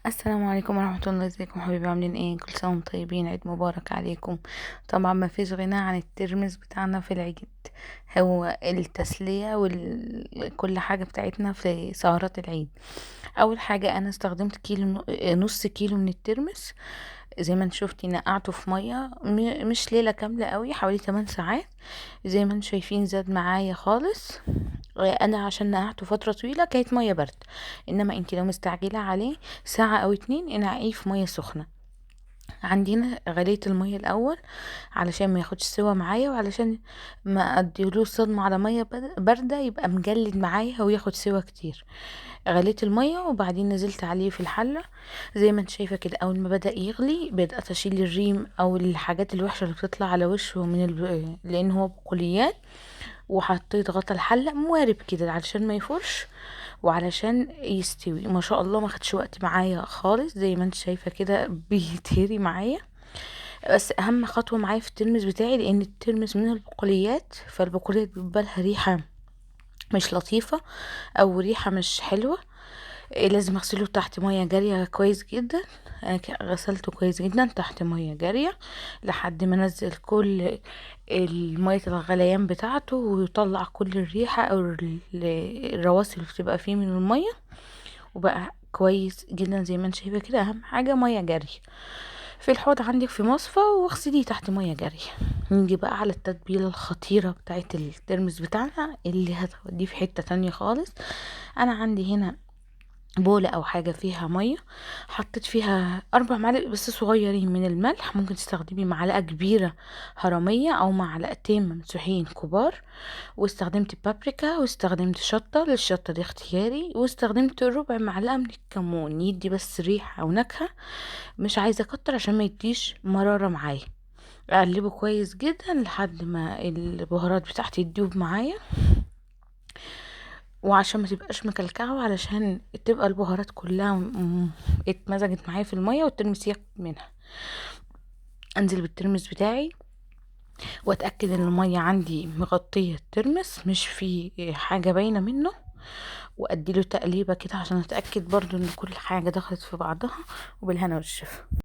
السلام عليكم ورحمة الله. ازيكم حبايبي؟ عاملين ايه؟ كل سنة وانتم طيبين، عيد مبارك عليكم. طبعا ما فيش غنى عن الترمس بتاعنا في العيد، هو التسلية وكل حاجة بتاعتنا في سهرات العيد. اول حاجة انا استخدمت كيلو، نص كيلو من الترمس، زي ما انت شفتي نقعته في مية، مش ليلة كاملة قوي، حوالي 8 ساعات. زي ما انتم شايفين زاد معايا خالص. انا عشان نقعته فترة طويلة كانت مية برد، انما انت لو مستعجلة عليه ساعة او 2 انقعيه في مية سخنة. عندنا غليت المية الاول علشان ما ياخدش سوا معايا، وعلشان ما اديلوش صدمة على مية باردة يبقى مجلد معايا وياخد سوا كتير. غليت المية وبعدين نزلت عليه في الحلة زي ما انت شايفه كده. اول ما بدا يغلي بدات اشيل الريم او الحاجات الوحشة اللي بتطلع على وشه من لان هو بقوليات، وحطيت غطا الحلة موارب كده علشان ما يفرش وعلشان يستوي. ما شاء الله ما خدش وقت معايا خالص، زي ما انت شايفه كده بيتهري معايا. بس اهم خطوة معايا في الترمس بتاعي، لان الترمس من البقوليات، فالبقوليات بيبقى لها ريحه مش لطيفة او ريحه مش حلوة، لازم اغسله تحت مية جارية كويس جدا. انا غسلته كويس جدا تحت مية جارية لحد ما نزل كل المية الغليان بتاعته ويطلع كل الريحة او الرواسب اللي بتبقى فيه من المية، وبقى كويس جدا زي ما انت شايفه كده. اهم حاجة مية جارية في الحوض عندك في مصفى، واغسليه تحت مية جارية. نيجي بقى على التتبيله الخطيرة بتاعت الترمس بتاعنا اللي هتوديه في حتة تانية خالص. انا عندي هنا بولة او حاجة فيها مية، حطيت فيها 4 معالق بس صغيرين من الملح، ممكن تستخدمي معلقة كبيرة هرمية او معلقتين ممسوحين كبار، واستخدمت بابريكا واستخدمت شطة، للشطة دي اختياري، واستخدمت ربع معلقة من الكمون يدي بس ريحة ونكهة، مش عايزة اكتر عشان ما يديش مرارة معايا. اقلبه كويس جدا لحد ما البهارات بتاعتي تدوب معايا، وعشان ما تبقاش مكلكعه، وعلشان تبقى البهارات كلها اتمزجت معايا في المية والترمس ياخد منها. انزل بالترمس بتاعي واتاكد ان المية عندي مغطيه الترمس، مش في حاجة باينة منه، واديله تقليبه كده عشان اتاكد برضو ان كل حاجة دخلت في بعضها. وبالهنا والشفا.